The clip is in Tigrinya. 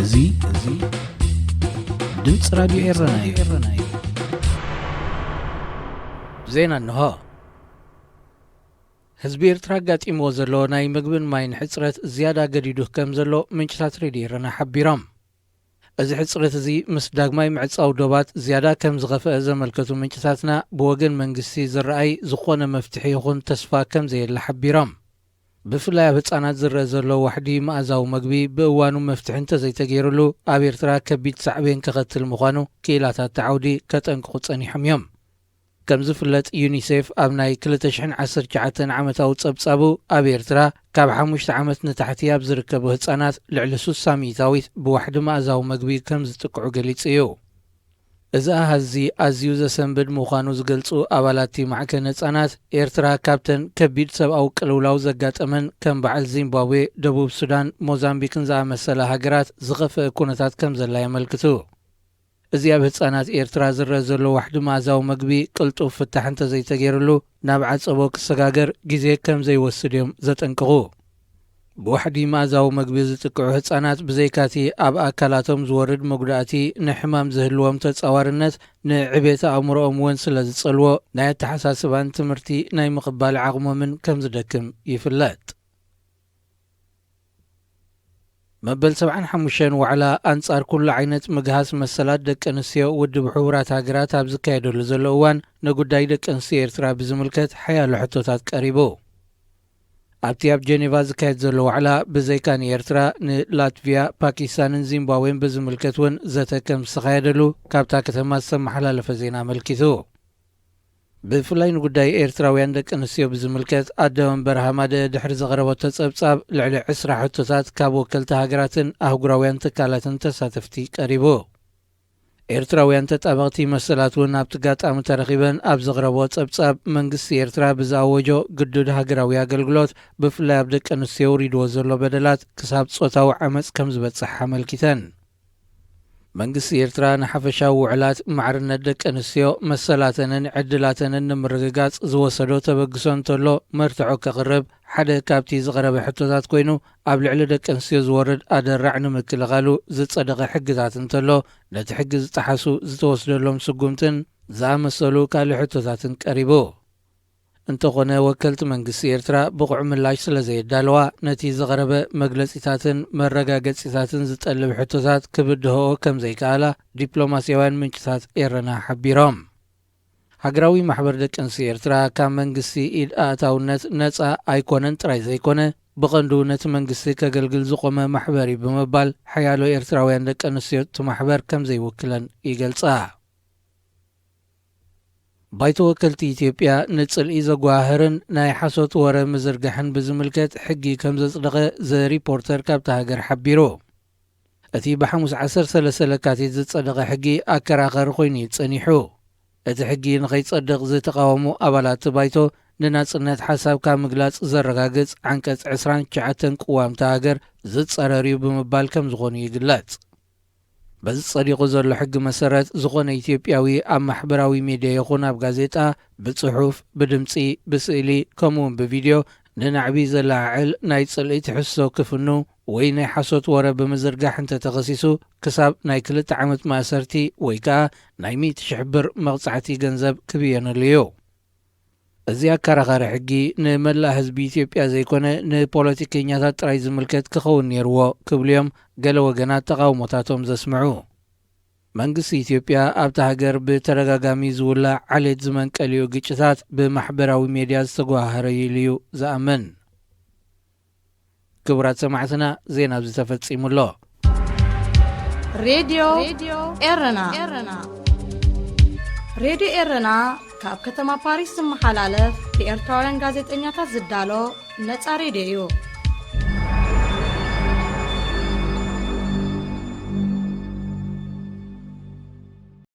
እዚ እዚ ድምፂ ራዲዮ ኤረና እዩ። ዜና እንሆ። ህዝቢ ኤርትራ ኣጋጢምዎ ዘሎ ናይ ምግብን ማይን ሕጽረት ዝያዳ ገዲዱ ከም ዘሎ ምንጭታት ሬድዮ ኤረና ሓቢሮም። እዚ ሕጽረት እዚ ምስ ዳግማይ ምዕጻው ዶባት ዝያዳ ከም ዝኸፍአ ዘመልከቱ ምንጭታትና፣ ብወገን መንግስቲ ዝረኣይ ዝኾነ መፍትሒ ይኹን ተስፋ ከም ዘየለ ሓቢሮም። ብፍላይ ኣብ ህጻናት ዝረአ ዘሎ ዋሕዲ መኣዛዊ መግቢ ብእዋኑ መፍትሒ እንተዘይተገይሩሉ፣ ኣብ ኤርትራ ከቢድ ሳዕቤን ከኸትል ምዃኑ ክኢላታት እቲ ዓውዲ ከጠንቅቑ ጸኒሖም እዮም። ከም ዝፍለጥ፣ ዩኒሴፍ ኣብ ናይ ክልተ ሽሕን ዓሰርተ ትሽዓተን ዓመታዊ ጸብጻቡ፣ ኣብ ኤርትራ ካብ ሓሙሽተ ዓመት ንታሕቲ ኣብ ዝርከቡ ህጻናት ልዕሊ ስሳ ሚእታዊት ብዋሕዲ መኣዛዊ መግቢ ከም ዝጥቅዑ ገሊጹ እዩ። እዚ ኣሃዝ እዚ ኣዝዩ ዘሰንብድ ምዃኑ ዝገልጹ ኣባላት እቲ ማዕከን ህጻናት፣ ኤርትራ ካብተን ከቢድ ሰብኣዊ ቅልውላው ዘጋጠመን ከም በዓል ዚምባብዌ፣ ደቡብ ሱዳን፣ ሞዛምቢክን ዝኣመሰላ ሃገራት ዝኸፍአ ኩነታት ከም ዘላ የመልክቱ። እዚ ኣብ ህጻናት ኤርትራ ዝረአ ዘሎ ዋሕዲ መኣዛዊ መግቢ ቅልጡፍ ፍታሕ እንተዘይተገይሩሉ፣ ናብ ዓጸቦ ክሰጋገር ግዜ ከም ዘይወስድ እዮም ዘጠንቅቑ። ብዋሕዲ መኣዛዊ መግቢ ዝጥቅዑ ህጻናት፣ ብዘይካቲ ኣብ ኣካላቶም ዝወርድ መጉዳእቲ፣ ንሕማም ዝህልዎም ተጻዋርነት፣ ንዕቤት ኣእምሮኦም እውን ስለ ዝጸልዎ፣ ናይ ኣተሓሳስባን ትምህርቲ ናይ ምቕባል ዓቕሞምን ከም ዝደክም ይፍለጥ። መበል ሰብዓን ሓሙሽተን ዋዕላ ኣንጻር ኩሉ ዓይነት ምግሃስ መሰላት ደቂ ኣንስትዮ ውድብ ሕቡራት ሃገራት ኣብ ዝካየደሉ ዘሎ እዋን፣ ንጉዳይ ደቂ ኣንስትዮ ኤርትራ ብዝምልከት ሓያሎ ሕቶታት ቀሪቡ። ኣብቲ ኣብ ጀኔቫ ዝካየድ ዘሎ ዋዕላ፣ ብዘይካ ንኤርትራ፣ ንላትቪያ፣ ፓኪስታንን ዚምባብዌን ብዝምልከት እውን ዘተ ከም ዝተኻየደሉ ካብታ ከተማ ዝተመሓላለፈ ዜና ኣመልኪቱ። ብፍላይ ንጉዳይ ኤርትራውያን ደቂ ኣንስትዮ ብዝምልከት፣ ኣደ ወንበር ሃማደ ድሕሪ ዘቕረበቶ ጸብጻብ፣ ልዕሊ ዕስራ ሕቶታት ካብ ወከልቲ ሃገራትን ኣህጉራውያን ትካላትን ተሳተፍቲ ቀሪቡ። ኤርትራውያን ተጣበቕቲ መሰላት እውን ኣብቲ ኣጋጣሚ ተረኺበን ኣብ ዘቕረብኦ ጸብጻብ፣ መንግስቲ ኤርትራ ብዝኣወጆ ግዱድ ሃገራዊ ኣገልግሎት፣ ብፍላይ ኣብ ደቂ ኣንስትዮ ውሪድዎ ዘሎ በደላት ክሳብ ጾታዊ ዓመጽ ከም ዝበጽሕ ኣመልኪተን። መንግስቲ ኤርትራ ንሓፈሻዊ ውዕላት ማዕርነት ደቂ ኣንስትዮ፣ መሰላተንን ዕድላተንን ንምርግጋጽ ዝወሰዶ ተበግሶ እንተሎ መርትዖ ከቕርብ ሓደ ካብቲ ዝቐረበ ሕቶታት ኮይኑ፣ ኣብ ልዕሊ ደቂ ኣንስትዮ ዝወርድ ኣደራዕ ንምክልኻሉ ዝጸደቐ ሕግታት እንተሎ፣ ነቲ ሕጊ ዝጠሓሱ ዝተወስደሎም ስጉምትን ዝኣመሰሉ ካልእ ሕቶታትን ቀሪቡ። እንተኾነ፣ ወከልቲ መንግስቲ ኤርትራ ብቑዕ ምላሽ ስለ ዘየዳለዋ፣ ነቲ ዝቐረበ መግለጺታትን መረጋገጺታትን ዝጠልብ ሕቶታት ክብድህኦ ከም ዘይከኣላ ዲፕሎማስያውያን ምንጭታት ኤረና ሓቢሮም። ሃገራዊ ማሕበር ደቂ ኣንስትዮ ኤርትራ ካብ መንግስቲ ኢድ ኣእታውነት ነጻ ኣይኮነን ጥራይ ዘይኮነ፣ ብቐንዱ ነቲ መንግስቲ ከገልግል ዝቖመ ማሕበር እዩ ብምባል፣ ሓያሎ ኤርትራውያን ደቂ ኣንስትዮ እቲ ማሕበር ከም ዘይውክለን ይገልጻ። ባይቶ ወከልቲ ኢትዮጵያ ንጽልኢ ዘጓሃህርን ናይ ሓሶት ወረ ምዝርጋሕን ብዝምልከት ሕጊ ከም ዘጽደቐ ዘ ሪፖርተር ካብታ ሃገር ሓቢሩ። እቲ ብሓሙስ ዓሰርተ ሰለስተ ለካቲት ዝጸደቐ ሕጊ ኣከራኸሪ ኮይኑ እዩ ጸኒሑ። እቲ ሕጊ ንኸይጸድቕ ዝተቓወሙ ኣባላት እቲ ባይቶ፣ ንናጽነት ሓሳብካ ምግላጽ ዘረጋግጽ ዓንቀጽ ዕስራን ትሽዓተን ቅዋም እታ ሃገር ዝጸረር እዩ ብምባል ከም ዝኾኑ ይግለጽ። በዚ ጸዲቑ ዘሎ ሕጊ መሰረት፣ ዝኾነ ኢትዮጵያዊ ኣብ ማሕበራዊ ሜድያ ይኹን ኣብ ጋዜጣ፣ ብጽሑፍ፣ ብድምጺ፣ ብስእሊ፣ ከምኡ እውን ብቪድዮ ንናዕቢ ዘለዓዕል ናይ ጽልኢ ትሕዝቶ ክፍኑ ወይ ናይ ሓሶት ወረ ብምዝርጋሕ እንተተኸሲሱ፣ ክሳብ ናይ ክልተ ዓመት ማእሰርቲ ወይ ከኣ ናይ ሚእቲ ሽሕ ብር መቕጻዕቲ ገንዘብ ክብየነሉ እዩ። እዚ ኣከራኻሪ ሕጊ ንመላእ ህዝቢ ኢትዮጵያ ዘይኮነ፣ ንፖለቲከኛታት ጥራይ ዝምልከት ክኸውን ነይርዎ ክብሉ እዮም ገለ ወገናት ተቓውሞታቶም ዘስምዑ። መንግስቲ ኢትዮጵያ ኣብታ ሃገር ብተደጋጋሚ ዝውላዕ ዓሌት ዝመንቀሊኡ ግጭታት ብማሕበራዊ ሜድያ ዝተጓሃረ እዩ ኢሉ እዩ ዝኣምን። ክቡራት ሰማዕትና፣ ዜና ኣብዚ ተፈጺሙ ኣሎ። ሬድዮ ኤረና። ሬድዮ ኤረና ካብ ከተማ ፓሪስ ዝመሓላለፍ ብኤርትራውያን ጋዜጠኛታት ዝዳሎ ነጻ ሬድዮ እዩ።